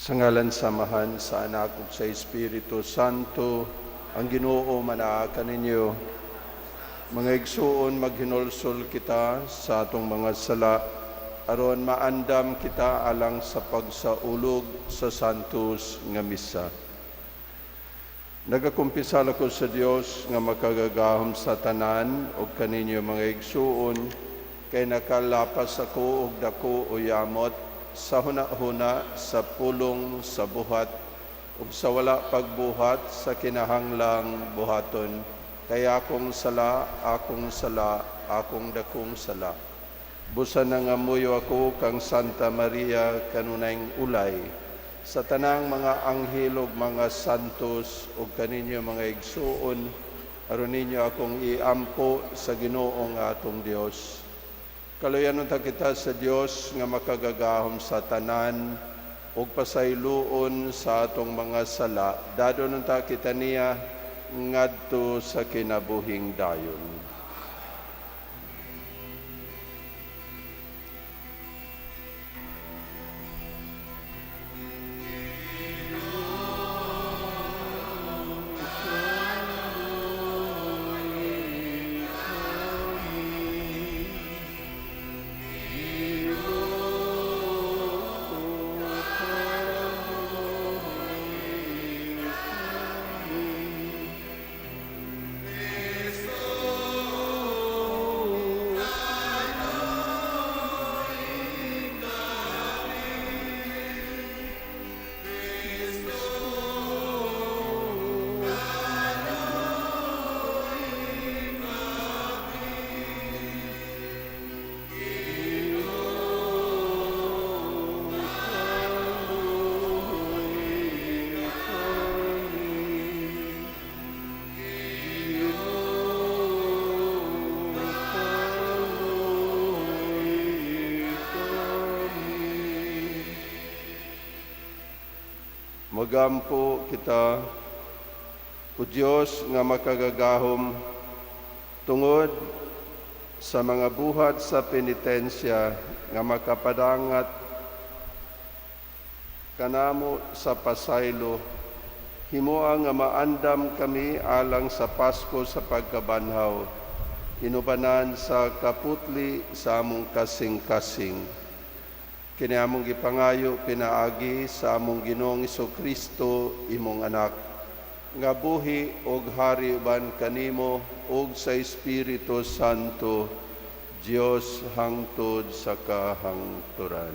Sa ngalan sa Amahan, sa Anak ug sa Espiritu Santo, ang Ginoo manaa kaninyo. Mga igsuon, maghinulsol kita sa atong mga sala aron maandam kita alang sa pagsaulog sa Santos nga Misa. Nagakumpisal ako sa Dios nga makagagahom sa tanan ug kaninyo, mga igsuon, kay nakalapas ako og dako o yamot sa hunahuna, sa pulong, sa buhat ug sa wala pagbuhat sa kinahanglang buhaton. Kay akong sala, akong sala, akong dakong sala. Busa nangamuyo ako kang Santa Maria, kanunayng ulay, sa tanang mga anghel ug mga santos, ug kaninyo, mga igsuon, aron ninyo akong iampo sa Ginoo nga atong Dios. Kaluyan unta kita sa Dios nga makagagahom sa tanan ug pasayloon sa atong mga sala. Dadon unta kita niya ngadto sa kinabuhing dayon. Magampo kita. O Dios nga makagagahom, tungod sa mga buhat sa penitensya nga makapadangat kanamo sa pasaylo, himoa nga maandam kami alang sa Pasko sa pagkabanhaw, inubanan sa kaputli sa among kasing-kasing. Kini among gipangayo pinaagi sa among Ginoong Kristo, imong Anak, nga buhi og hari uban kanimo ug sa Espiritu Santo, Dios, hangtod sa kahangturan.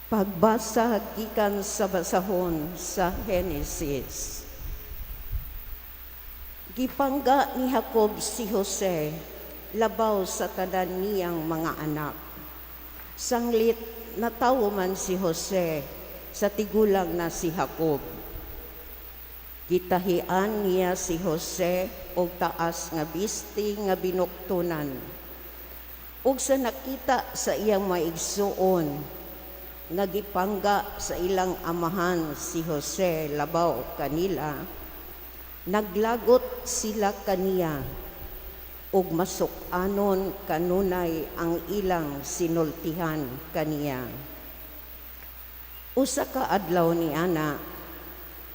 Pagbasa gikan sa basahon sa Henesis. Gipangga ni Jacob si Jose labaw sa tanan niyang mga anak. Sanglit natawo man si Jose sa tigulang na si Jacob. Gitahian niya si Jose og taas nga bisti nga binuktunan. Ug sa nakita sa iyang maigsuon nga gipangga sa ilang amahan si Jose labaw kanila, naglagot sila kaniya ug masuk-anon kanunay ang ilang sinultihan kaniya. Usa ka adlaw ni ana,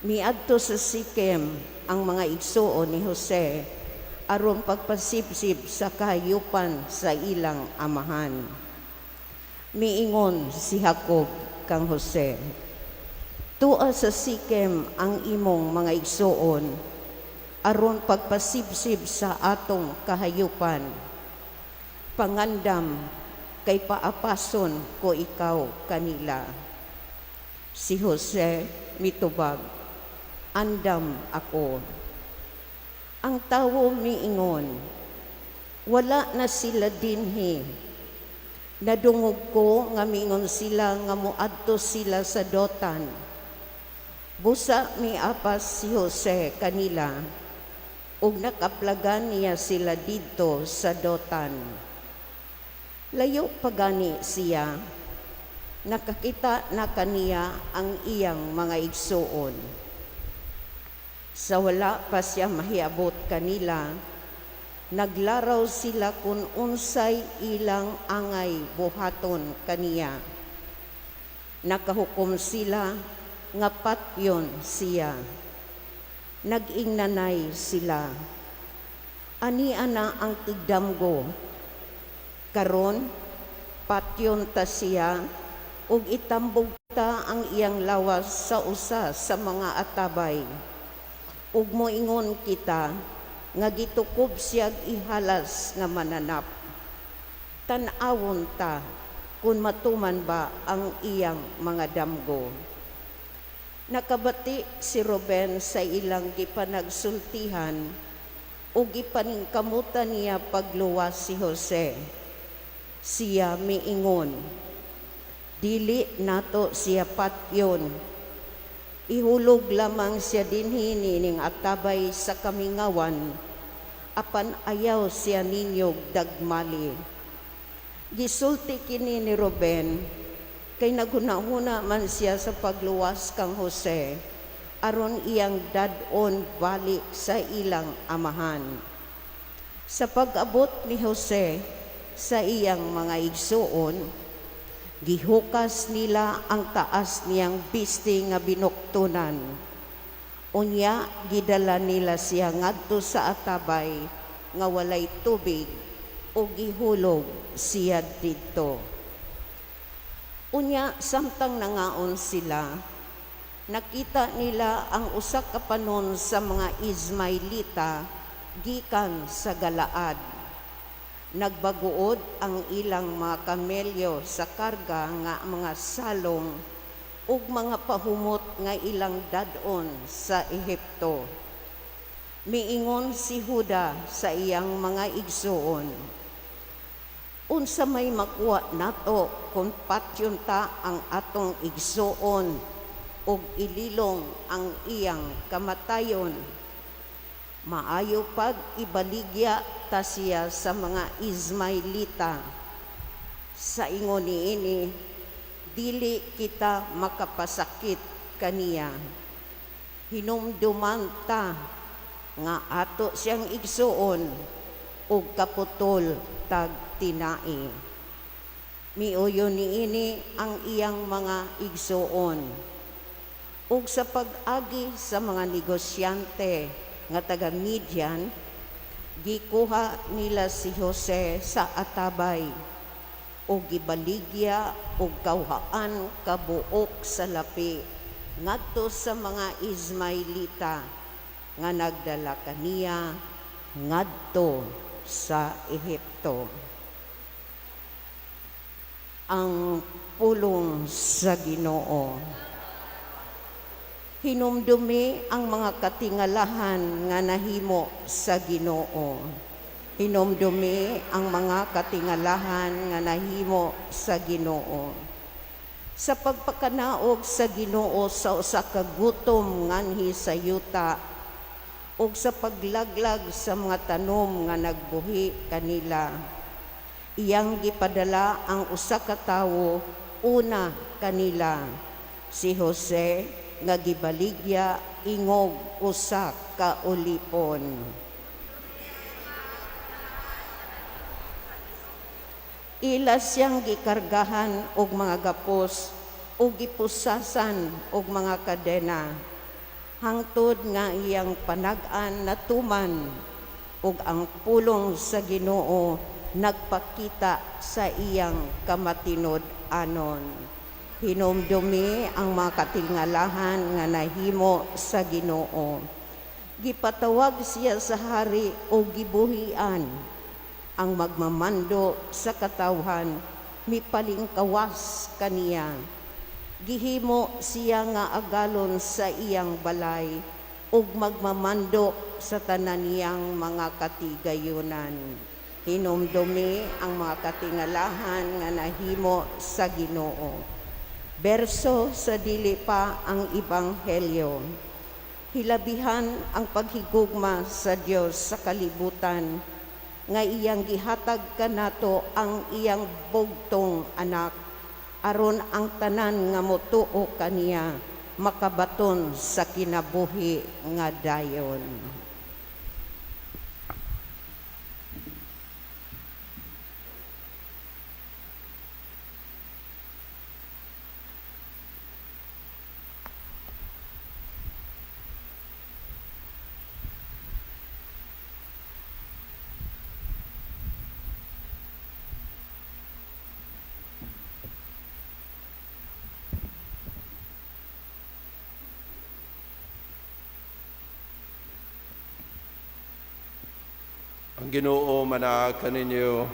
miadto sa Sikem ang mga igsuon ni Jose aron pagpasibsib sa kahayupan sa ilang amahan. Miingon si Jacob kang Jose, "Tua sa Sikem ang imong mga igsuon aron pagpasibsib sa atong kahayupan. Pangandam kay paapason ko ikaw kanila." Si Jose mitubag, "Andam ako." Ang tawo miingon, "Wala na sila dinhi. Nadungog ko nga miingon sila nga moadto sila sa Dotan." Busa miapas si Jose kanila ug nakaplagan niya sila didto sa Dotan. Layo pa gani siya, nakakita na kaniya ang iyang mga igsuon. Sa wala pa siya mahiabot kanila, Naglaraw sila kung unsay ilang angay buhaton kaniya. Nakahukom sila nga patyon siya. Nag-ingnanay sila, "Ani ana ang tigdamgo. Karon patyon ta siya ug itambog ta ang iyang lawas sa usa sa mga atabay. Ug moingon kita nga gitukob siyag ihalas nga mananap. Tan-awon ta kung matuman ba ang iyang mga damgo." Nakabati si Ruben sa ilang gipanagsultihan ug gipaningkamutan niya pagluwas si Jose. Siya miingon, "Dili nato siya patyon. Ihulog lamang siya dinhi nining atabay sa kamingawan, apan ayaw siya ninyog dagmali." Gisulti kini ni Ruben kay naghunahuna man siya sa pagluwas kang Jose aron iyang dad-on balik sa ilang amahan. Sa pag-abot ni Jose sa iyang mga igsuon, gihukas nila ang taas niyang bisti nga binuktunan. Unya gidala nila siya ngadto sa atabay nga walay tubig ug gihulog siya didto. Unya samtang nangaon sila, nakita nila ang usa ka panon sa mga Ismaelita gikan sa Galaad. Nagbaguod ang ilang mga kamelyo sa karga nga mga salong ug mga pahumot nga ilang dad-on sa Ehipto. Miingon si Huda sa iyang mga igsuon, "Unsa may makuha nato kung patyon ta ang atong igsuon ug ililong ang iyang kamatayon? Maayo pag ibaligya ta siya sa mga Ismaelita. Sa ingon niini, dili kita makapasakit kaniya. Hinumduman ta nga ato siyang igsuon ug kaputol tag tinai." Miuyon niini ang iyang mga igsuon. Ug sa pag-agi sa mga negosyante nga taga Midian, gikuha nila si Jose sa atabay ug gibaligya og kawhaan ka buok sa lapi ngadto sa mga Ismaelita nga nagdala kaniya ngadto sa Ehipto. Ang pulong sa Ginoo. Hinumdumi ang mga katingalahan nga nahimo sa Ginoo. Hinumdumi ang mga katingalahan nga nahimo sa Ginoo. Sa pagpakanaog sa Ginoo sa usa ka gutom nganhi sa yuta ug sa paglaglag sa mga tanom nga nagbuhi kanila, iyang gipadala ang usa ka tawo una kanila, si Jose nga gibaligya ingog usa ka ulipon. Ila siyang gikargahan og mga gapos ug gipusasan og mga kadena, hangtod nga iyang panag-an natuman ug ang pulong sa Ginoo nagpakita sa iyang kamatinud-anon. Hinumdumi ang mga katingalahan nga nahimo sa Ginoo. Gipatawag siya sa hari o gibuhian. Ang magmamando sa katawhan mipalingkawas kaniya. Gihimo siya nga agalon sa iyang balay ug magmamando sa tanan niyang mga katigayunan. Hinumdumi ang mga katingalahan nga nahimo sa Ginoo. Berso sa dili pa ang Ebanghelyo. Hilabihan ang paghigugma sa Dios sa kalibutan nga iyang gihatag kanato ang iyang bugtong anak aron ang tanan nga motuo kaniya makabaton sa kinabuhi nga dayon. Ang Ginoo manaa kaninyo.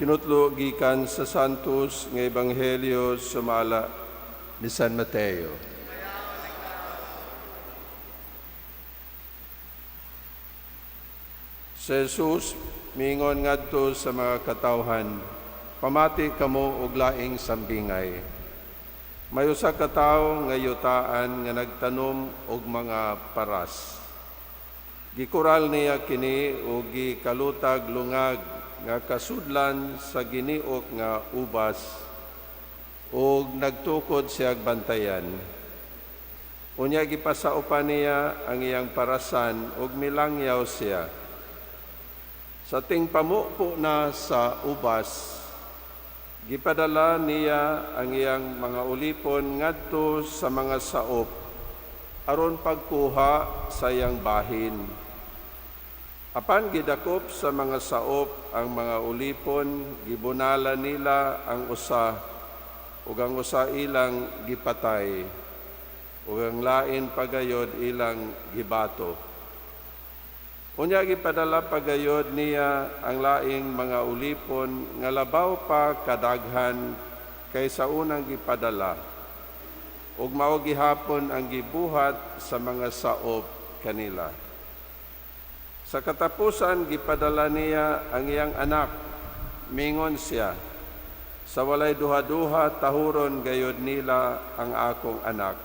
Kinutlo gikan sa Santos nga Ebanghelyo sumala ni San Mateo. Si Jesus miingon ngadto sa mga katawhan, "Pamati kamo og laing sambingay. May usa ka tawo nga yutaan nga nagtanom og mga paras. Gikural niya kini og gikalutag lungag nga kasudlan sa giniok nga ubas ug nagtukod siyag bantayan. Unya gipasaupan niya ang iyang parasan ug milangyaw siya. Sa tingpamupo na sa ubas, gipadala niya ang iyang mga ulipon ngadto sa mga saop aron pagkuha sa iyang bahin. Apan gidakop sa mga saop ang mga ulipon, gibunala nila ang usa, ug ang usa ilang gipatay, ug ang lain pagayod ilang gibato. Unya gipadala pagayod niya ang laing mga ulipon nga labaw pa kadaghan kaysa unang gipadala, ug mao gihapon ang gibuhat sa mga saop kanila. Sa katapusan gipadala niya ang iyang anak, mingon siya, sa walay duha-duha tahuron gayod nila ang akong anak.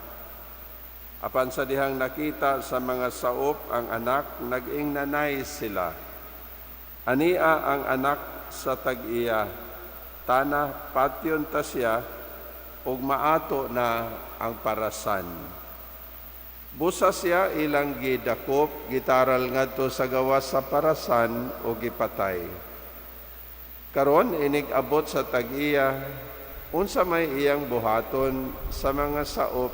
Apan sa dihang nakita sa mga saop ang anak, nag-ingnanay sila. Ania ang anak sa tag-iya, tana patyon ta siya, ug maato na ang parasan. Busa siya ilang gidakop, gitaral ngadto sa gawas sa parasan o gipatay. Karon inig abot sa tag-iya, unsa may iyang buhaton sa mga saop,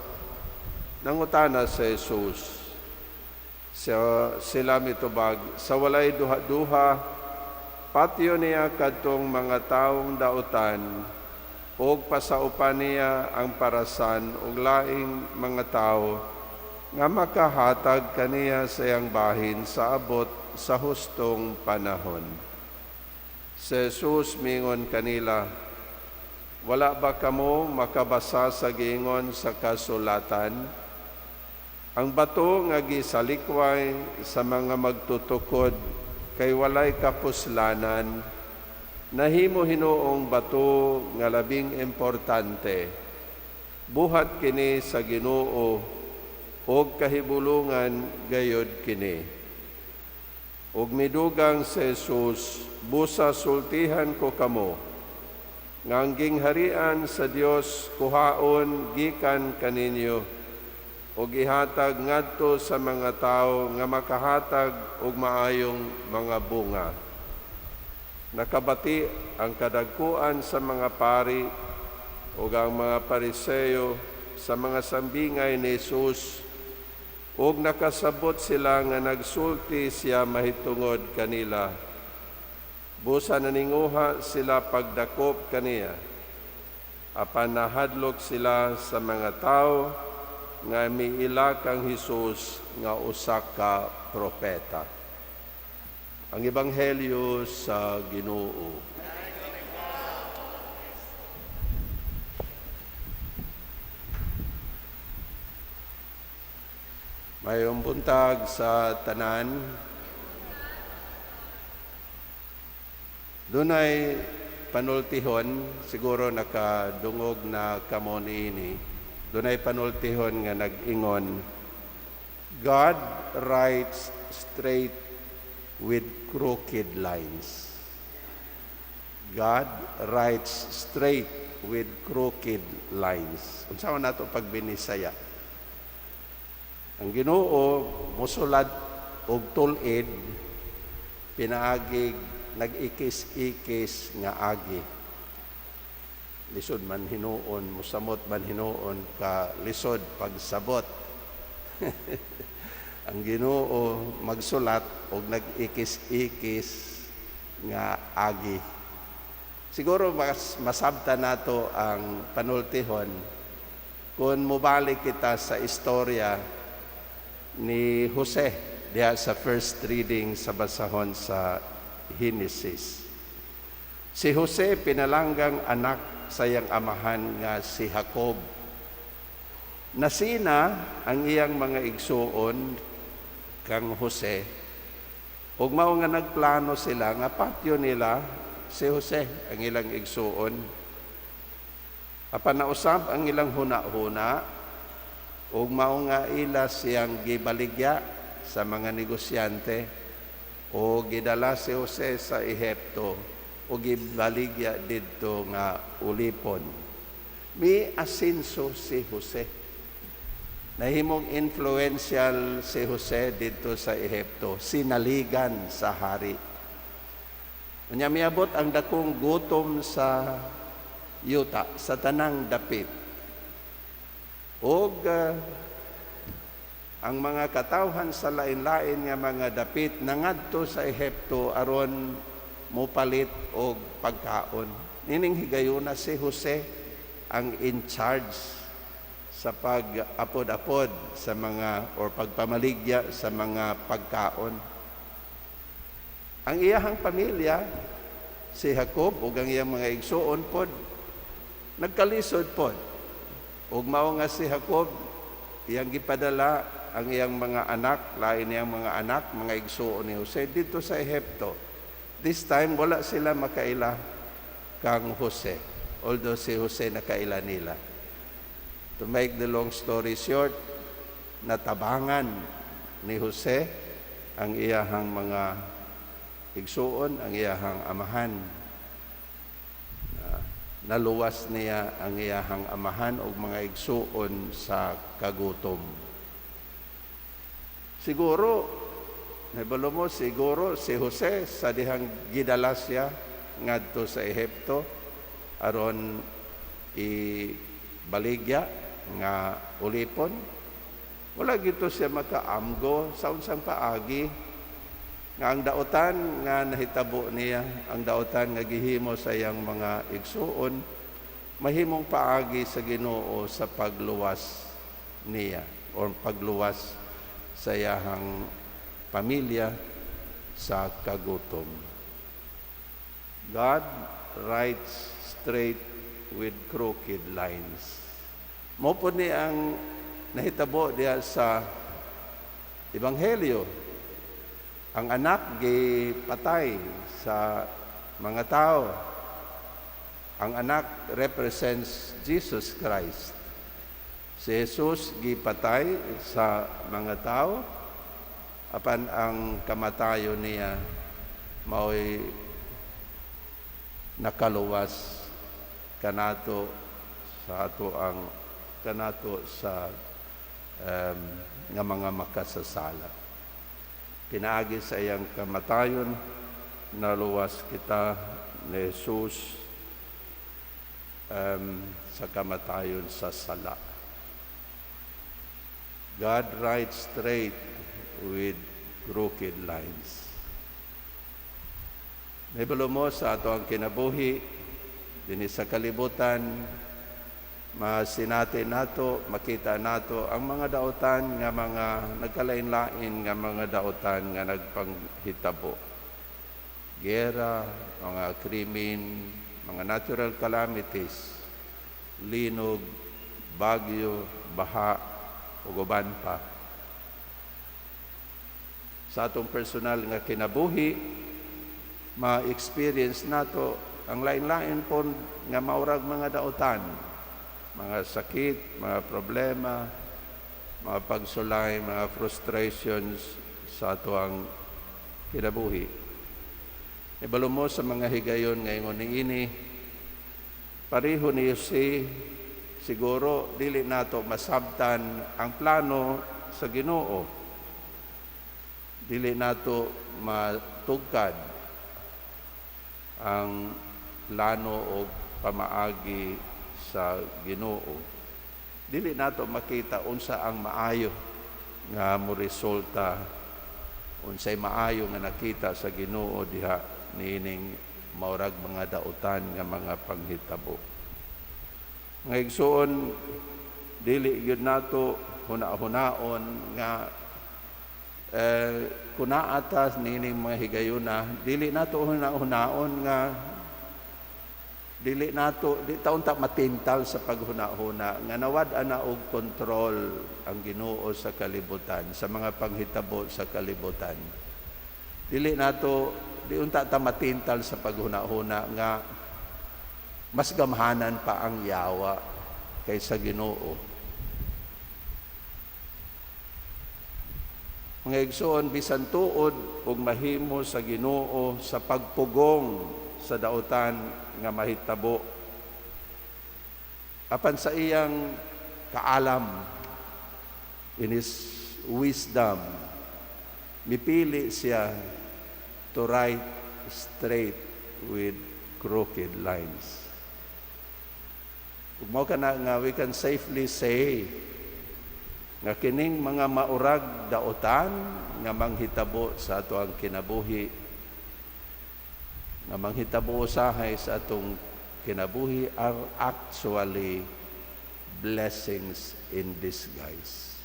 nangutana sa Jesus. Sila mitubag, sa walay duha-duha, patyo niya kadtong mga taong dautan, ug pasaupan niya ang parasan ug laing mga tawo nga makahatag kaniya sa iyang bahin sa abot sa hustong panahon. Si Jesus mingon kanila, wala ba kamo makabasa sa giingon sa kasulatan? Ang bato nga gisalikway sa mga magtutukod kay walay kapuslanan, nahimo hinuong bato nga labing importante. Buhat kini sa Ginoo og kahibulungan gayod kini. Og midugang si Jesus, busa sultihan ko kamo, nga ang gingharian sa Dios kuhaon gikan kaninyo, og ihatag ngadto sa mga tawo nga makahatag og maayong mga bunga. Nakabati ang kadagkuan sa mga pari ug ang mga Pariseo sa mga sambingay ni Jesus, ug nakasabot sila nga nagsulti siya mahitungod kanila. Busa naninguha sila pagdakop kaniya. Apan nahadlok sila sa mga tawo nga miila kang Hesus nga usa ka propeta. Ang Ebanghelyo sa Ginoo. Mayong buntag sa tanan. Dunay panultihon, siguro nakadungog na kamo niini. Dunay panultihon nga nag-ingon, God writes straight with crooked lines. God writes straight with crooked lines. Unsa man nato pagbinisaya? Ang Ginoo mosulat og tul-id, pinaagig nag-ikis-ikis nga agi. Lisod man hinuon, musamot man hinuon ka lisod pagsabot. Ang Ginoo magsulat og nag-ikis-ikis nga agi. Siguro mas masabta nato ang panultihon kung mobalik kita sa istorya ni Jose. diha sa first reading sa basahon sa Genesis. Si Jose pinalanggang anak sa iyang amahan nga si Jacob. Nasina ang iyang mga igsuon kang Jose ug mao nga nagplano sila nga patyo nila si Jose, ang ilang igsuon. Apan nausab ang ilang huna-huna ug mao nga ila siyang gibaligya sa mga negosyante o gidala si Jose sa Ehipto o gibaligya didto nga ulipon. Mi asenso si Jose. Nahimong influential si Jose didto sa Ehipto, sinaligan sa hari. Unya miabot ang dakong gutom sa yuta, sa tanang dapit. Og ang mga katawhan sa lain-lain nga mga dapit nangadto sa Ehipto aron mopalit og pagkaon. Nining higayuna, si Jose ang in charge sa pag-apod-apod sa mga or pagpamaligya sa mga pagkaon. Ang iyahang pamilya, si Jacob ug ang iyang mga igsuon pod, nagkalisod pod. Ug mao nga si Jacob iyang gipadala ang iyang mga anak, lain niyang mga anak, mga igsuon ni Jose didto sa Ehipto. This time wala sila makaila kang Jose, although si Jose nakaila nila. To make the long story short, natabangan ni Jose ang iyahang mga igsuon, ang iyahang amahan. Naluwas niya ang iyahang amahan ug mga igsuon sa kagutom. Siguro, nahibalo mo, siguro si Jose sa dihang gidala siya ngadto sa Ehipto aron ibaligya nga ulipon. Wala gito siya makaamgo sa unsang paagi nga ang dautan nga nahitabo niya, ang dautan nga gihimo sa iyang mga igsuon, mahimong paagi sa Ginoo sa pagluwas niya or pagluwas sa iyahang pamilya sa kagutom. God writes straight with crooked lines. Mao po ni ang nahitabo diha sa Ebanghelyo. Ang anak gipatay sa mga tao. Ang anak represents Jesus Christ. Si Jesus gipatay sa mga tao apan ang kamatayon niya mao'y nakaluwas kanato sa ato ang kanato sa nga mga makasasala. Pinaagi sa iyang kamatayon, naluwas kita ni Jesus sa kamatayon sa sala. God writes straight with crooked lines. Nahibalo mo, sa ato ang kinabuhi, dinhi sa kalibutan, masinati nato, makita nato ang mga dautan nga mga nagkalain-lain nga mga dautan nga nagpanghitabo. Gera, mga krimen, mga natural calamities, linog, bagyo, baha, ug uban pa. Sa atong personal nga kinabuhi, ma-experience nato ang lain-lain po nga maurag mga dautan, mga sakit, mga problema, mga pagsulay, mga frustrations sa atoang kinabuhi. Ibalo mo, sa mga higayon ngayon niini, pareho ni Jose, siguro dili nato masabtan ang plano sa Ginoo. Dili nato matugkad ang plano o pamaagi sa Ginoo. Dili nato makita unsa ang maayo nga mo resulta, unsay maayo nga nakita sa Ginoo diha niining maurag mga dautan nga mga panghitabo. Mga igsuon, dili gyud nato huna-hunaon nga Eh, kung naa ta nining mga higayuna, dili nato hunaon nga dili nato di ta unta matintal sa paghuna-huna nga nawad-an na og kontrol ang Ginoo sa kalibutan, sa mga panghitabo sa kalibutan. Dili nato, di unta ta matintal sa paghuna-huna nga mas gamhanan pa ang yawa kaysa Ginoo. Mga igsoon, bisan tuod ug mahimo sa Ginoo sa pagpugong sa dautan nga mahitabo, apan sa iyang kaalam, in His wisdom, mipili siya to write straight with crooked lines. Ug mao kana nga we can safely say nga kining mga maurag dautan nga manghitabo sa atoang kinabuhi, nga manghitabo usahay sa atong kinabuhi, are actually blessings in disguise.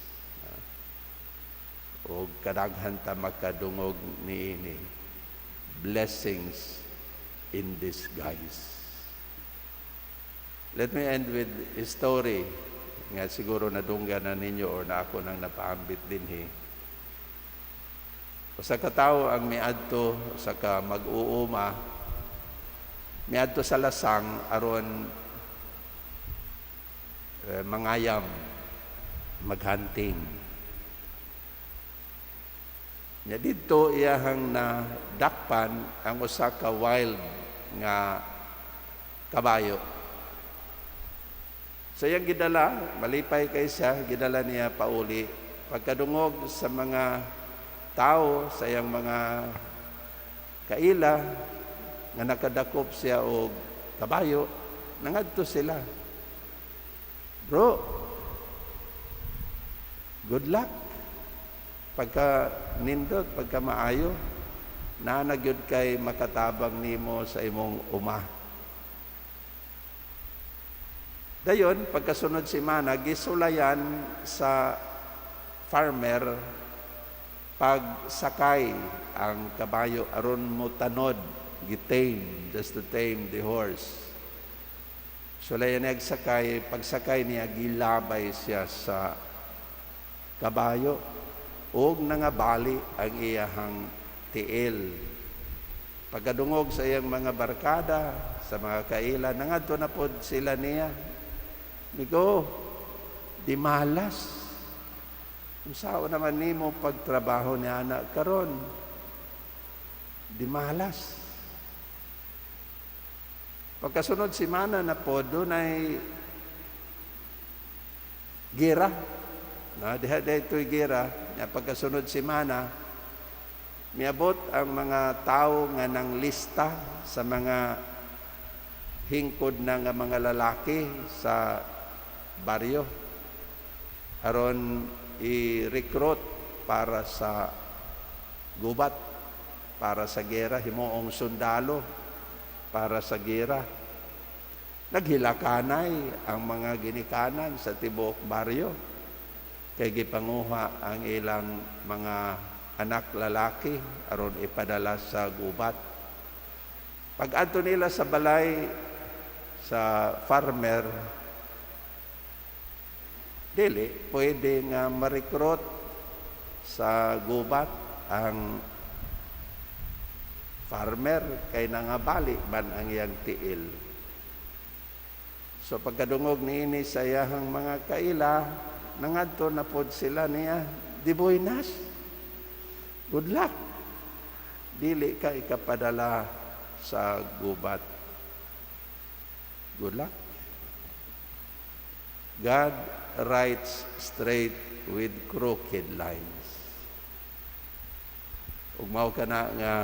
O kadaghan ta makadungog niini, blessings in disguise. Let me end with a story nga siguro nadunggan na ninyo or na ako nang napaambit dinhi. Usa ka tawo ang miadto sa ka mag-uuma, miadto sa lasang aron mangayam, maghunting. Nya didto iyahang na dakpan ang usa ka wild nga kabayo. Sa iyang gidala, malipay kay siya, gidala niya pauli. Pagkadungog sa mga tao, sa iyang mga kaila, nga nakadakop siya og kabayo, nangadto sila. "Bro, good luck. Pagka nindot, pagka maayo, naa na gyud kay makatabang nimo sa imong uma." Dayon, pagkasunod semana, gisulayan sa farmer pagsakay ang kabayo aron mo tanod, gitame, just to tame the horse. Sulayan niya sakay, pagsakay niya, gilabay siya sa kabayo ug nangabali ang iyahang tiil. Pagkadungog sa iyang mga barkada, sa mga kaila, nangadto na pod sila niya. Migo, di malas. Unsaon naman nimo pagtrabaho ni anak karon? Di malas. Pagkasunod semana na po, dunay gira. Na, diha daytoy gira. Na pagkasunod semana, miabot ang mga tao nga nang lista sa mga hingkod na nga mga lalaki sa baryo aron i-recruit para sa gubat, para sa gera, himuong sundalo para sa gera. Naghilakanay ang mga ginikanan sa tibuok baryo kay gipanguha ang ilang mga anak lalaki aron ipadala sa gubat. Pag-adto nila sa balay sa farmer, dili pwede nga ma-recruit sa gubat ang farmer kay nangabali man ang iyang tiil. So pagkadungog niini sa iyahang mga kaila, nangadto na pod sila niya, "Di buenas. Good luck. Dili ka ikapadala sa gubat. Good luck." God writes straight with crooked lines. Ug mao kana nga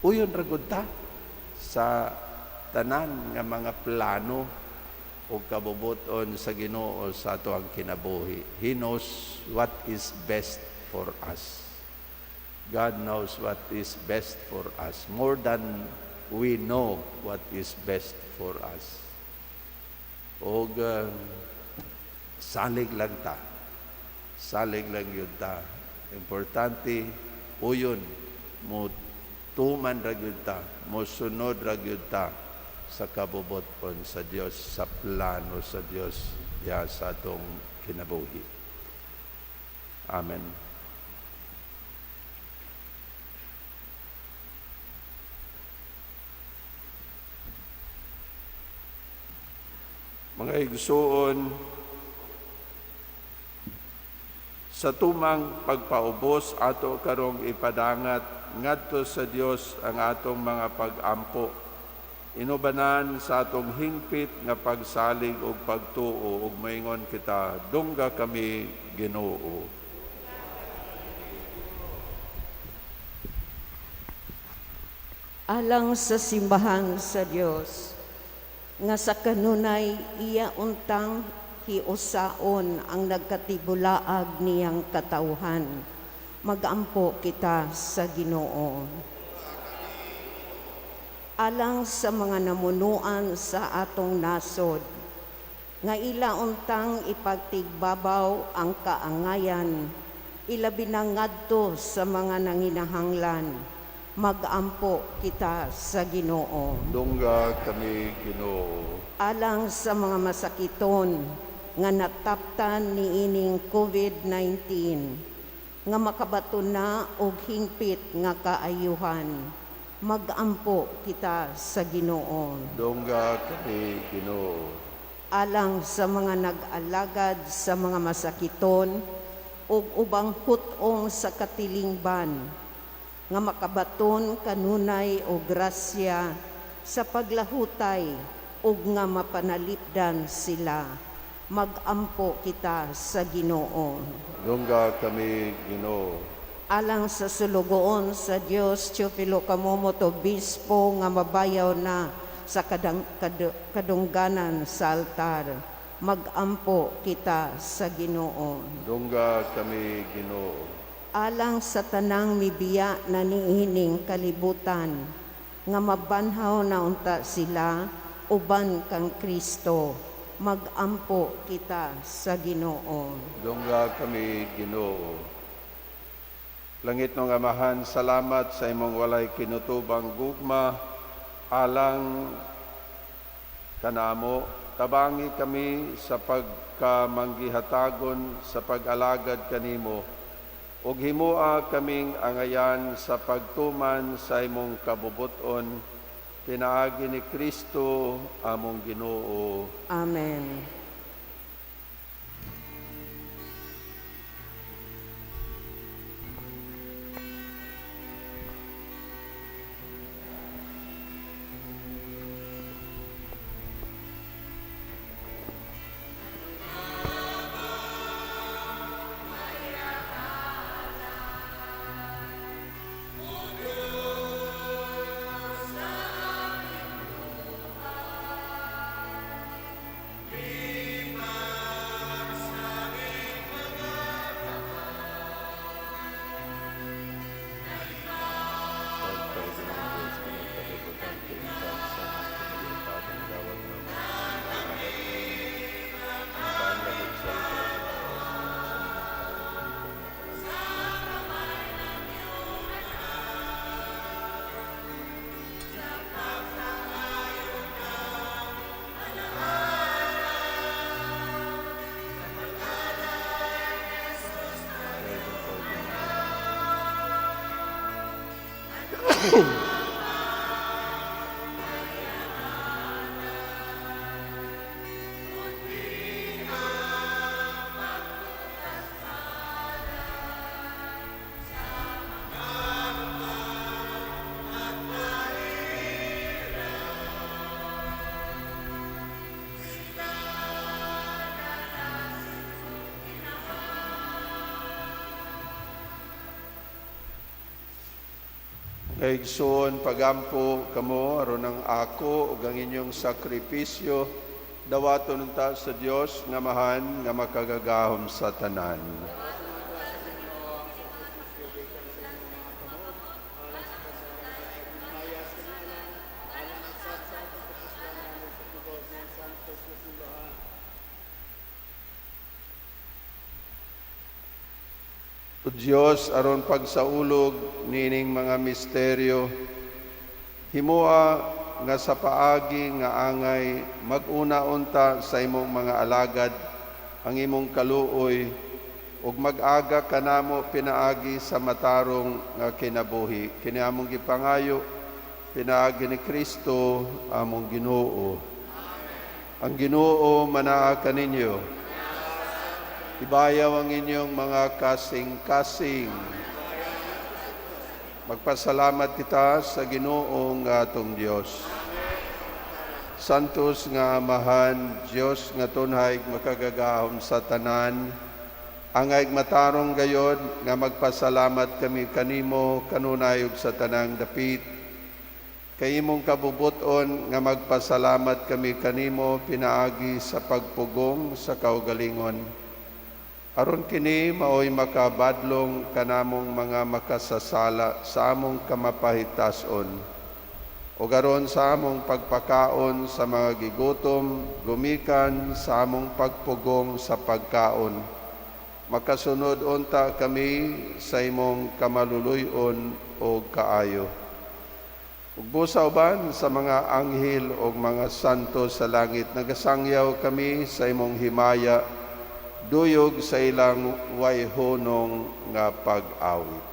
uyon ra gud ta sa tanan nga mga plano o kabubuton sa Ginoo sa atoang kinabuhi. He knows what is best for us. God knows what is best for us more than we know what is best for us. Og salig lang ta sa Salig lang yun ta. Importante, uyon, mo tuman ra gyud ta, mo sunod ra gyud ta sa kabubuton sa Dios, sa plano sa Dios ya sa atong kinabuhi. Amen. Mga igsuon, sa tumang pagpaubos ato karong ipadangat ngadto sa Dios ang atong mga pag-ampo. Inubanan sa atong hingpit nga pagsalig ug pagtuo ug maingon kita, dungga kami Ginoo. Alang sa simbahan sa Dios nga sa kanunay iya untang hiusaon ang nagkatibulaag niyang katawhan, magampo kita sa Ginoo. Alang sa mga namunuan sa atong nasod nga ila untang ipagtigbabaw ang kaangayan, ilabi na ngadto sa mga nanginahanglan, magampo kita sa Ginoo. Dungga kami Ginoo. Alang sa mga masakiton nga nataptan niining COVID-19 nga makabato na og hingpit nga kaayuhan, magampo kita sa Ginoo. Dungga kami Ginoo. Alang sa mga nag-alagad sa mga masakiton ug ubang hut-ong sa katilingban nga makabaton kanunay og grasya sa paglahutay ug nga mapanalipdan sila, magampo kita sa Ginoo. Dungga kami Ginoo. Alang sa sulugoon sa Dios, Teofilo Camomot, Obispo nga mabayaw na sa kadungganan sa altar, magampo kita sa Ginoo. Dungga kami Ginoo. Alang sa tanang mibiya na niining kalibutan nga mabanhaw na unta sila uban kang Kristo, magampo kita sa Ginoo. Dungga kami Ginoo. Langit ng Amahan, salamat sa imong walay kinutubang gugma alang kanamo. Tabangi kami sa pagkamanggihatagon sa pag-alagad kanimo ug himoa kaming angayan sa pagtuman sa imong kabubuton pinaagi ni Kristo among Ginoo. Amen. Kaigsoon, pagampo kamo aron ang ako ug ang inyong sakripisyo dawaton unta sa Dios nga Amahan nga makagagahom sa tanan. O Diyos, aron pagsaulog niining mga misteryo, himoa nga sa paagi nga angay mag-una unta sa imong mga alagad ang imong kaluoy ug mag-aga kanamo pinaagi sa matarong nga kinabuhi. Kini among gipangayo pinaagi ni Kristo among Ginoo. Ang Ginoo manaa kaninyo. Ibayaw ang inyong mga kasing-kasing. Magpasalamat kita sa Ginoo nga atong Dios. Santos nga Amahan, Dios nga tunhay makagagahom sa tanan, angay matarong gayod nga magpasalamat kami kanimo kanunay ug sa tanang dapit. Kay imong kabubuton nga magpasalamat kami kanimo pinaagi sa pagpugong sa kaugalingon. Aron kini maoy makabadlong kanamong mga makasasala sa among kamapahitason. O aron sa among pagpakaon sa mga gigutom, gumikan sa among pagpugong sa pagkaon. Makasunod unta kami sa imong kamaluluyon o kaayo. Ug busa uban sa mga anghel o mga santo sa langit, nagasangyaw kami sa imong himaya, duyog sa ilang wayhunong nga pag-awit.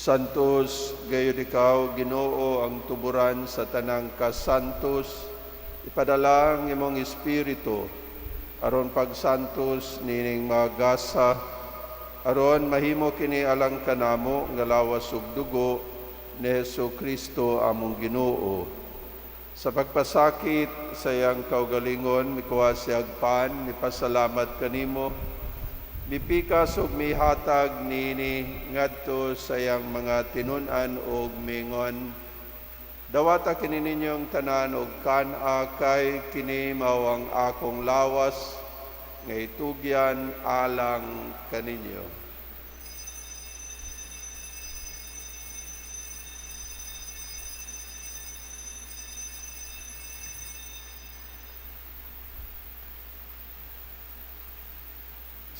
Santos, gayon ikaw, Ginoo, ang tuburan sa tanang kasantos, ipadala ang imong espiritu, aron pagsantos nining mga gasa, aron mahimo kini alang kanamo nga lawas ug dugo ni Hesus Kristo among Ginoo. Sa pagpasakit sa iyang kaugalingon, mikuha siyag pan, mipasalamat kanimo, mipikas ug mihatag nini ngadto sa iyang mga tinun-an ug mingon, dawata kini ninyong tanan og kan-a, kay kini mao ang akong lawas nga itugyan alang kaninyo.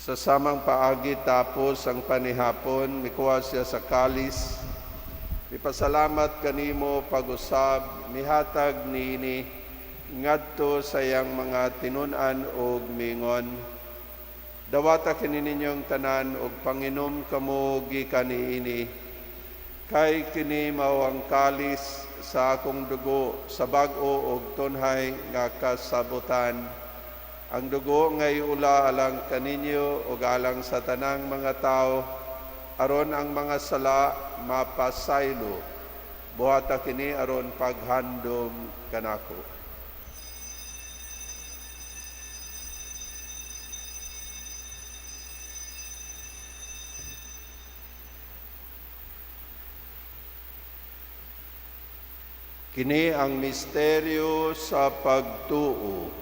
Sa samang paagi tapos ang panihapon, mikuha siya sa kalis, mipasalamat kanimo pag-usab, mihatag niini ngadto sa iyang mga tinun-an og mingon, dawata kini ninyong tanan og panginom kamo gikan niini, kay kini mao ang kalis sa akong dugo sa bag-o og tunhay nga kasabutan. Ang dugo nga iula alang kaninyo ug alang sa tanang mga tawo aron ang mga sala mapasaylo. Buhata kini aron paghandom kanako. Kini ang misteryo sa pagtuo.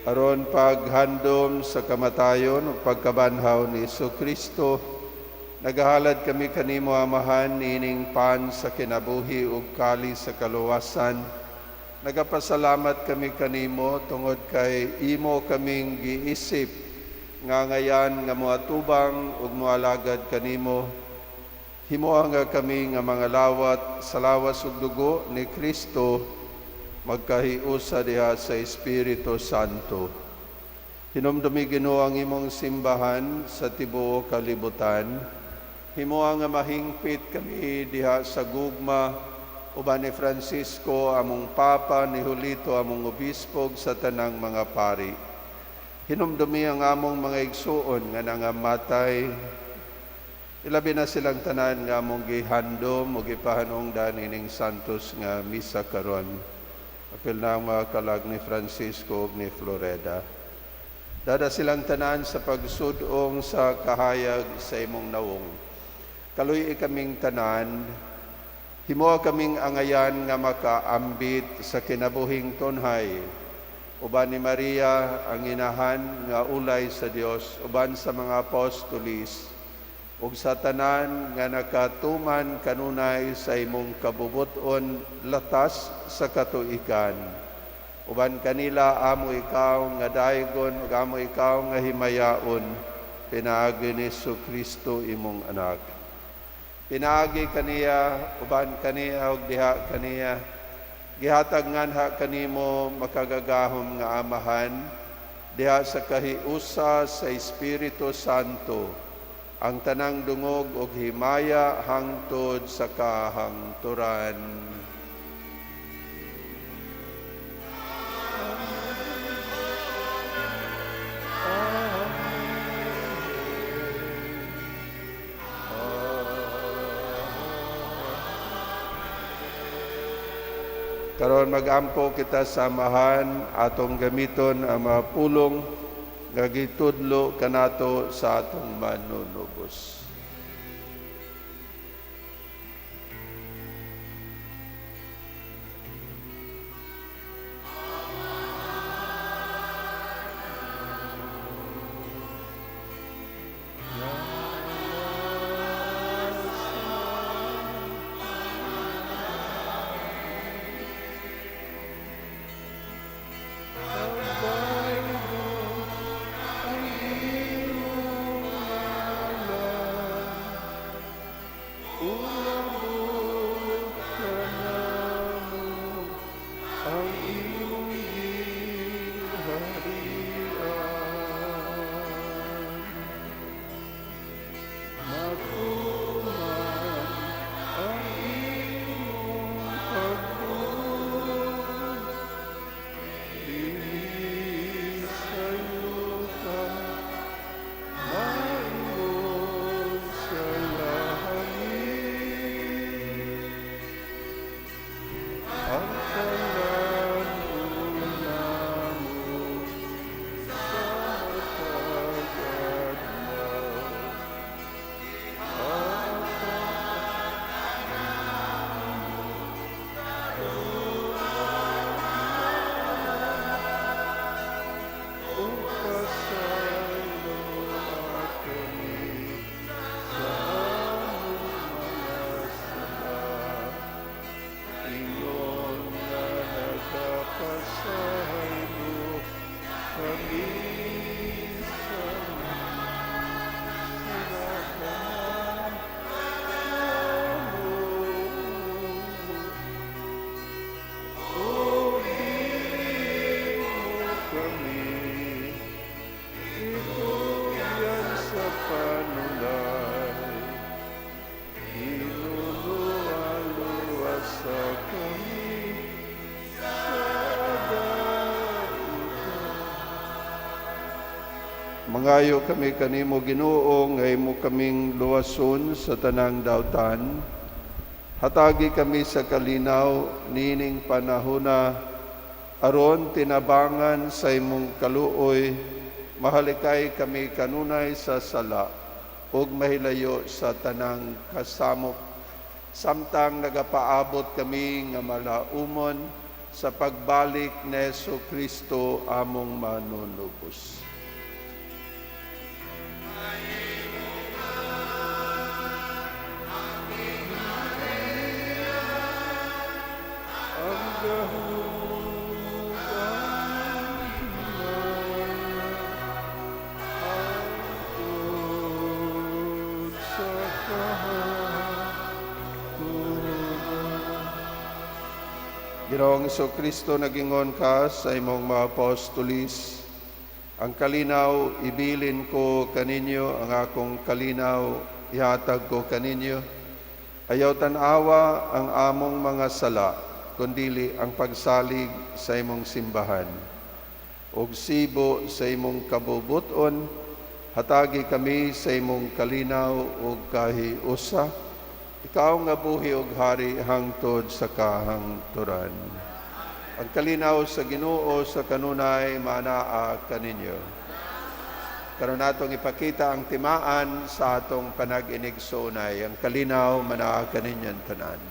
Aron paghandom sa kamatayon ug pagkabanhaw ni Kristo, nagahalad kami kanimo, Amahan, niining pan sa kinabuhi ug kali sa kaluwasan. Nagapasalamat kami kanimo tungod kay imo kaming giisip nga ngayan nga moatubang ug moalagad kanimo. Himoa nga kami nga mga lawat sa lawas ug dugo ni Kristo magkahiusa diha sa Espiritu Santo. Hinumdumi, Ginoo, ang imong simbahan sa tibuok kalibutan. Himoa nga mahingpit kami diha sa gugma uban ni Francisco among Papa, ni Julito among obispo, ug sa tanang mga pari. Hinumdumi ang among mga igsuon nga nangamatay, ilabi na silang tanan nga among gihandom o gipahanungdan ining santos nga misa karon. Apil na ang mga kalag ni Francisco ug ni Floreda. Dada silang tanan sa pagsudong sa kahayag sa imong nawong. Kaluy kaming tanan, himoa kaming angayan nga makaambit sa kinabuhing tunhay. Uban ni Maria ang inahan nga ulay sa Dios, uban sa mga apostolis, ug sa tanan nga nakatuman kanunay sa imong kabubuton latas sa katuigan. Uban kanila amo ikaw nga daygon ug amo ikaw nga himayaon pinaagi ni Kristo imong anak. Pinaagi kaniya, uban kaniya ug diha kaniya, gihatag nganha kanimo makagagahom nga Amahan diha sa kahiusa sa Espiritu Santo ang tanang dungog ug himaya hangtod sa kahangturan. Karon magampo kita sa Amahan, atong gamiton ang mga pulong nga gitudlo kanato sa atong manunubos. Mangayo kami kanimo, Ginoo, nga imo kaming luwason sa tanang dautan. Hatagi kami sa kalinaw nining panahona, aron tinabangan sa imong kaluoy, mahalikay kami kanunay sa sala ug mahilayo sa tanang kasamok, samtang nagapaabot kami nga malaumon sa pagbalik ni Hesus Kristo among manunubos. Ang gahom ang himaya, hangtod sa kahangturan. Ginoong Kristo, nagingon ka sa imong mga apostolis, "Ang kalinaw ibilin ko kaninyo, ang akong kalinaw ihatag ko kaninyo. Ayaw tan-awa ang among mga sala, kundili ang pagsalig sa imong simbahan. Og sibo sa imong kabubuton, hatagi kami sa imong kalinaw ug kahiusa. Ikaw nga buhi ug hari hangtod sa kahangturan." Ang kalinaw sa Ginoo sa kanunay manaa kaninyo. Karon natong ipakita ang timaan sa atong panag-inigsoonay. Ang kalinaw manaa kaninyong tanan.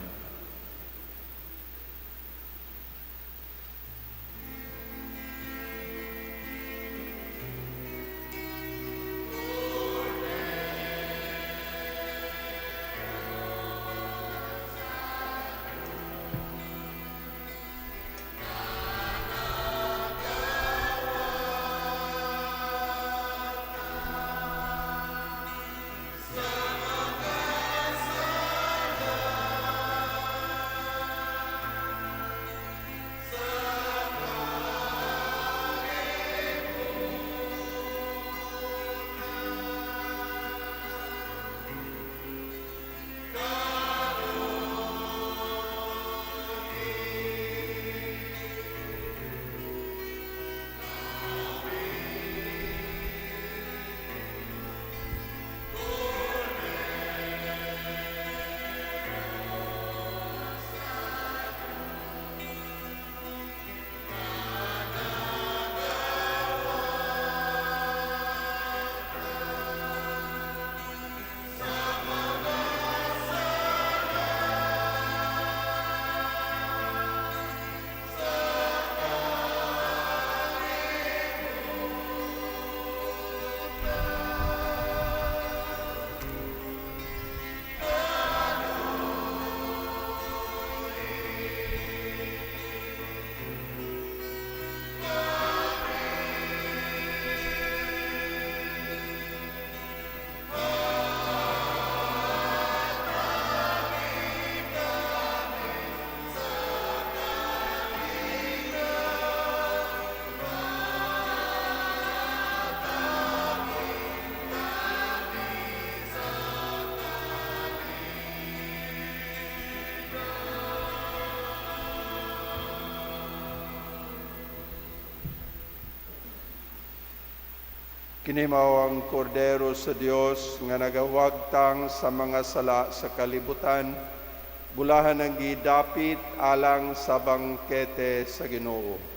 Kini mao ang Kordero sa Dios nga nagawagtang sa mga sala sa kalibutan. Bulahan ang gidapit alang sa bangkete sa Ginoo.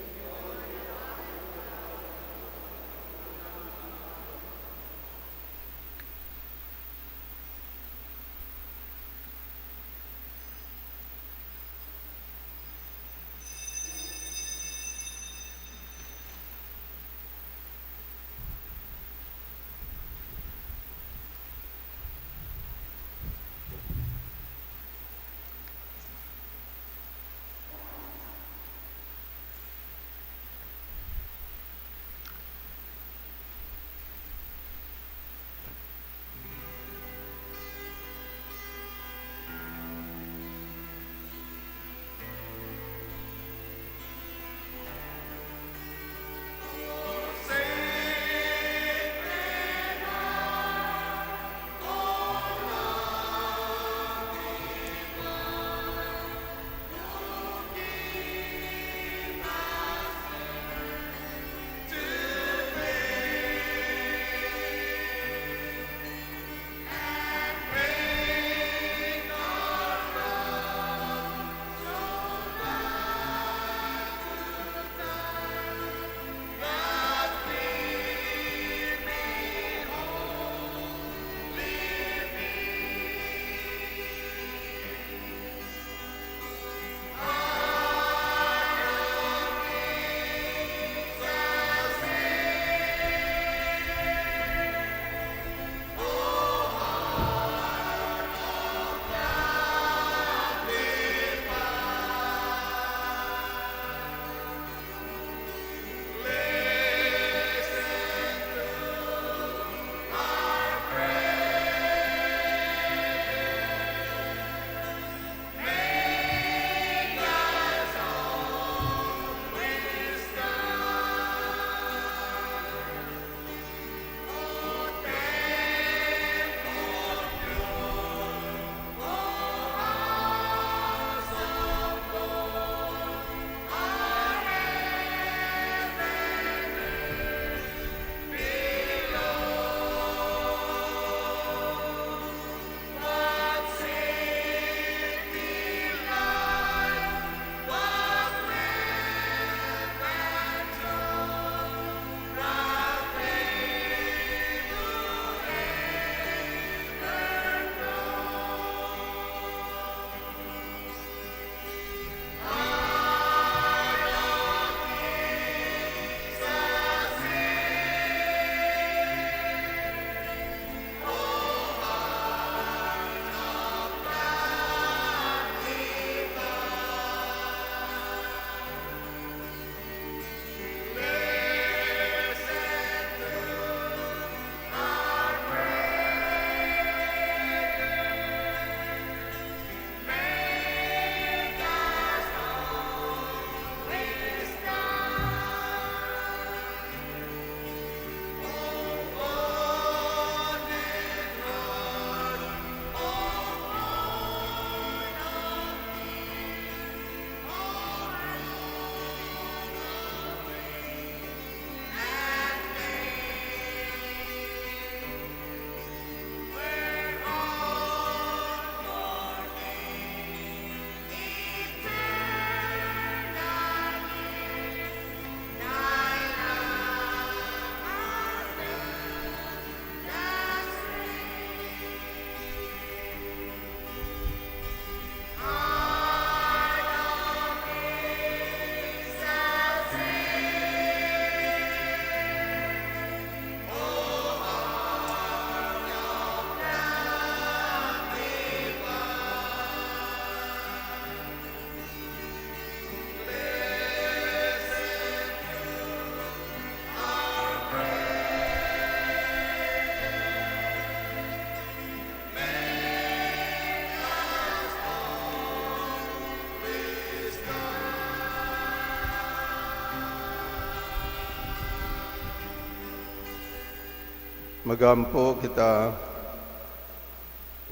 Magampo kita.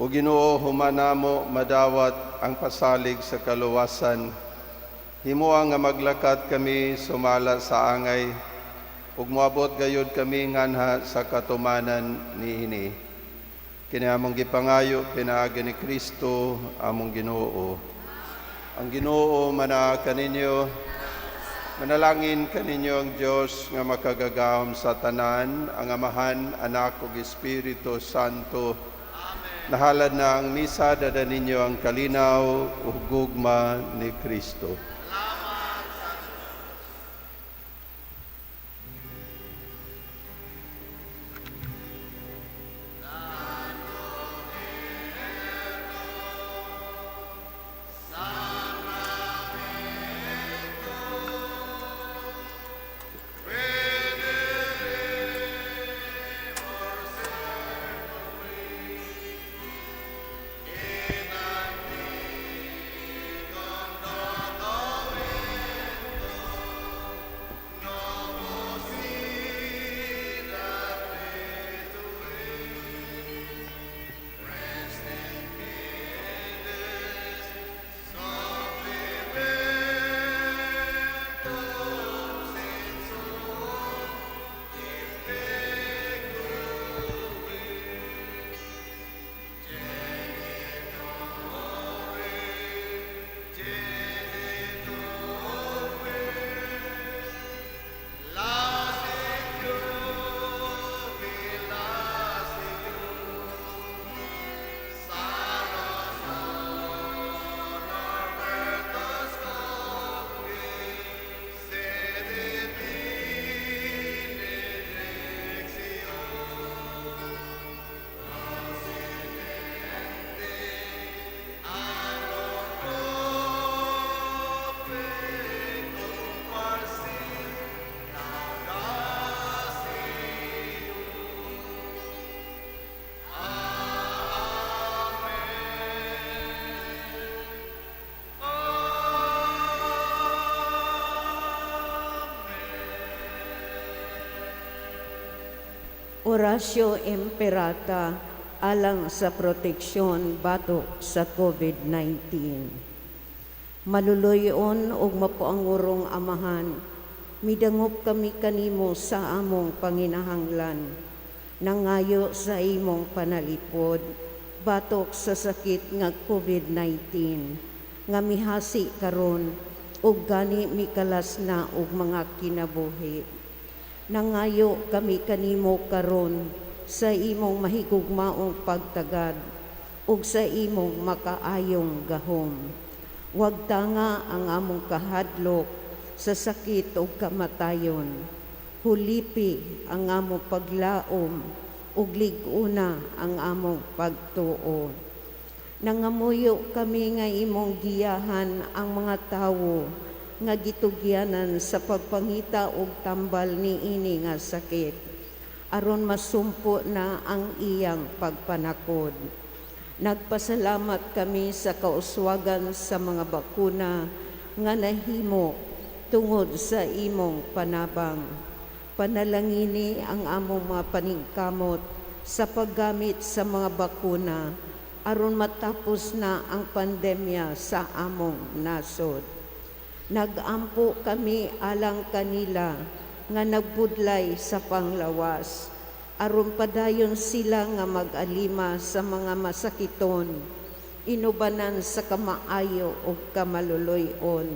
O Ginoo, human namo madawat ang pasalig sa kaluwasan, himoa nga maglakat kami sumala sa angay ug moabot gayud kami nganha sa katumanan niini. Kini among gipangayo pinaagi ni Kristo among Ginoo. Ang Ginoo manaa kaninyo. Manalangin kaninyo ang Dios nga makagagahom sa tanan, ang Amahan, Anak ug Espiritu Santo. Nahalad na ang misa, dada ninyo ang kalinaw ug gugma ni Kristo. Oratio Imperata alang sa proteksyon batok sa COVID-19. Maluluyon ug mapuangurong Amahan, midangop kami kanimo sa among panginahanglan. Nangayo sa imong panalipod batok sa sakit nga COVID-19 nga mihasi karon ug gani mikalas na og mga kinabuhi. Nangayo kami kanimo karon sa imong mahigugmaong pagtagad ug sa imong makaayong gahom. Wag tanga ang among kahadlok sa sakit ug kamatayon. Hulipi ang among paglaom ug lig-una ang among pagtuo. Nangamuyo kami nga imong giyahan ang mga tawo nga gitugyanan sa pagpangita og tambal niini nga sakit, aron masumpo na ang iyang pagpanakod. Nagpasalamat kami sa kauswagan sa mga bakuna nga nahimo tungod sa imong panabang. Panalangini ang among mga paningkamot sa paggamit sa mga bakuna aron matapos na ang pandemya sa among nasod. Nagampo kami alang kanila nga nagbudlay sa panglawas, aron padayon sila nga mag-alima sa mga masakiton, inubanan sa kamaayo ug kamaluloy-on.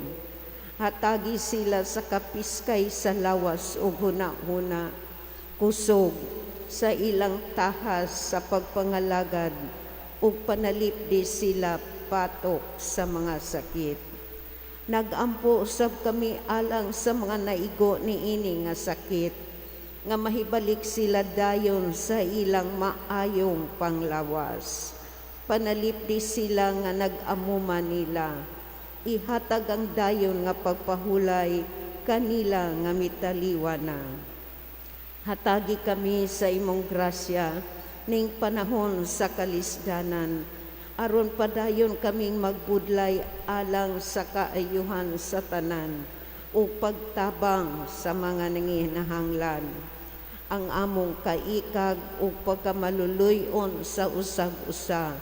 Hatagi sila sa kapiskay sa lawas ug hunahuna, kusog sa ilang tahas sa pagpangalagad, ug panalipdi sila patok sa mga sakit. Nagampo usab kami alang sa mga naigo niini nga sakit, nga mahibalik sila dayon sa ilang maayong panglawas. Panalipdi sila nga nag-amuma nila. Ihatag ang dayon nga pagpahulay kanila nga mitaliwa na. Hatagi kami sa imong grasya ning panahon sa kalisdanan, aron padayon kaming magbudlay alang sa kaayuhan sa tanan ug pagtabang sa mga nanginahanglan. Ang among kaikag ug pagkamaluluy-on sa usag-usa.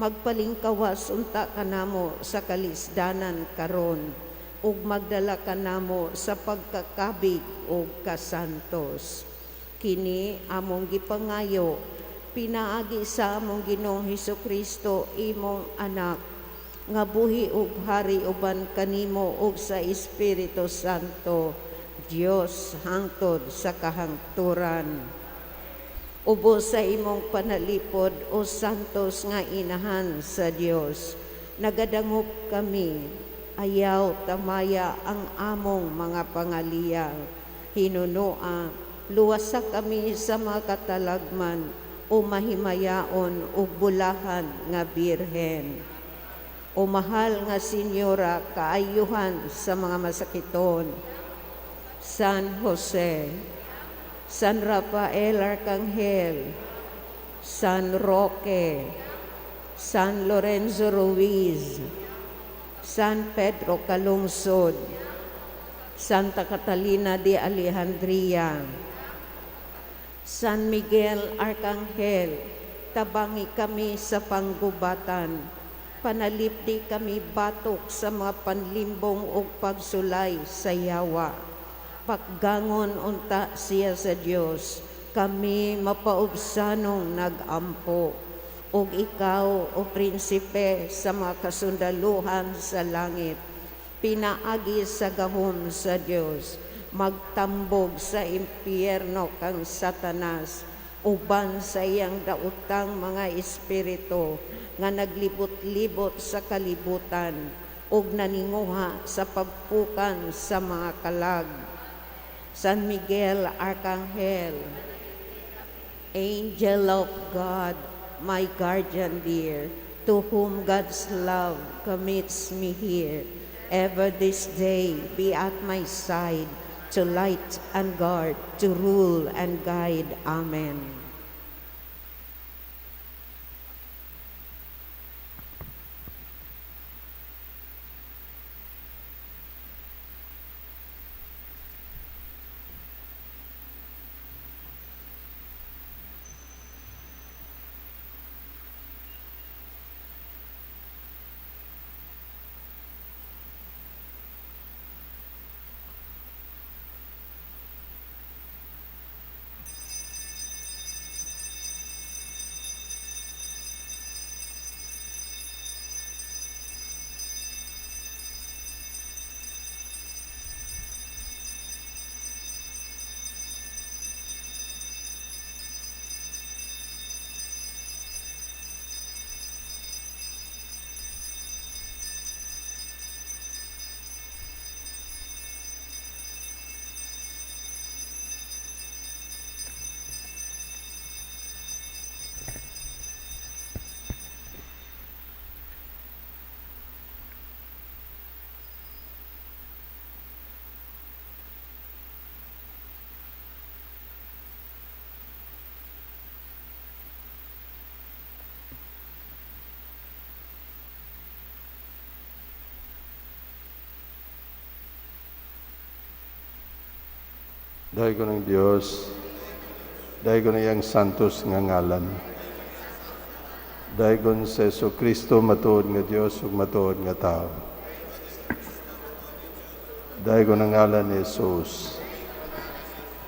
Magpalingkawas unta kanamo sa kalisdanan karon ug magdala kanamo sa pagkakabig ug kasantos. Kini among gipangayo pinaagi sa among Ginoong Hesukristo, imong anak, nga buhi ug hari uban kanimo ug sa Espiritu Santo, Dios hangtod sa kahangturan. Ubo sa imong panalipod, o santos nga inahan sa Dios, nagadangop kami, ayaw tamaya ang among mga pangaliyang. Hinunoa, luwasa kami sa mga katalagman, o mahimayaon o bulahan nga birhen. O mahal nga Senyora, kaayuhan sa mga masakiton. San Jose, San Rafael Arcangel, San Roque, San Lorenzo Ruiz, San Pedro Calungsod, Santa Catalina de Alejandría, San Miguel Arcangel, tabangi kami sa panggubatan, panalipdi kami batok sa mga panlimbong ug pagsulay sa yawa. Pakgangon unta siya sa Dios, kami mapaubsanong nagampo. Ug ikaw, o prinsipe sa mga kasundaluhan sa langit, pinaagi sa gahom sa Dios, magtambog sa impyerno kang Satanas, uban sa iyang daotang mga espiritu nga naglibot-libot sa kalibutan ug naninguha sa pagpukan sa mga kalag. San Miguel Arcangel, Angel of God, my guardian dear, to whom God's love commits me here, ever this day be at my side, to light and guard, to rule and guide. Amen. Daygon ang Dios, daygon ang iyang santos nga ngalan. Daygon sa Jesucristo, matuod nga Dios ug matuod nga tawo. Daygon ang ngalan ni Jesus.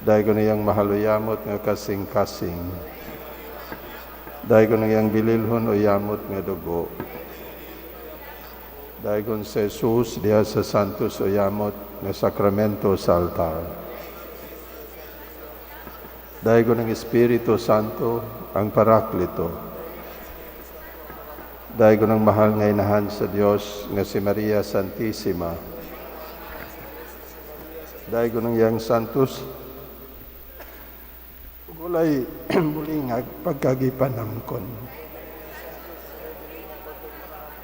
Daygon ang iyang mahaluyamot nga kasing-kasing. Daygon ang iyang bililhon o yamot nga dugo. Daygon sa Jesus diha sa santos o yamot nga sakramento sa altar. Daygon ang Espiritu Santo, ang Paraklito. Daygon ang mahal nga inahan sa Dios nga si Maria Santissima. Daygon ang iyang santos walay bulingag pagkagipanamkon.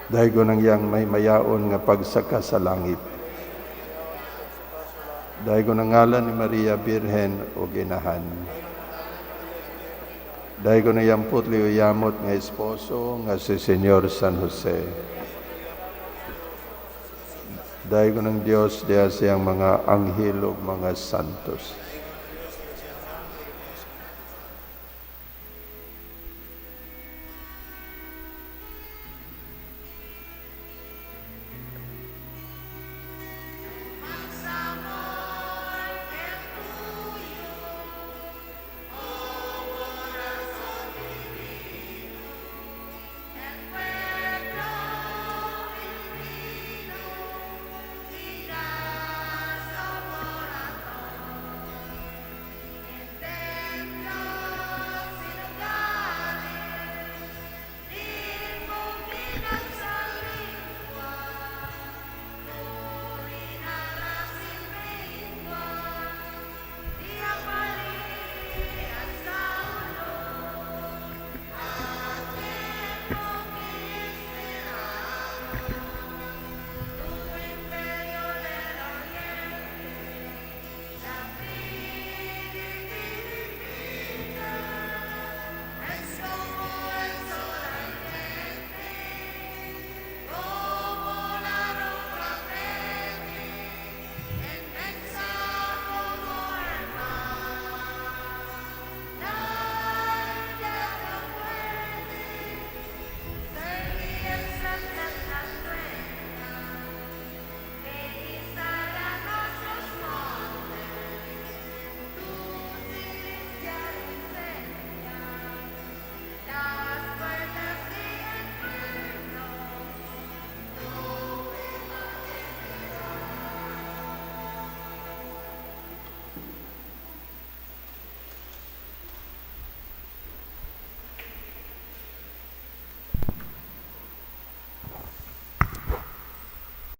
Daygon ang iyang may mayaon nga pagsaka sa langit. Daygon ang ngalan ni Maria Birhen o Ginahan. Daygon ang iyang putli o yamot nga esposo nga si Senyor San Jose. Daygon ang Dios diha siyang mga anghel ug mga santos.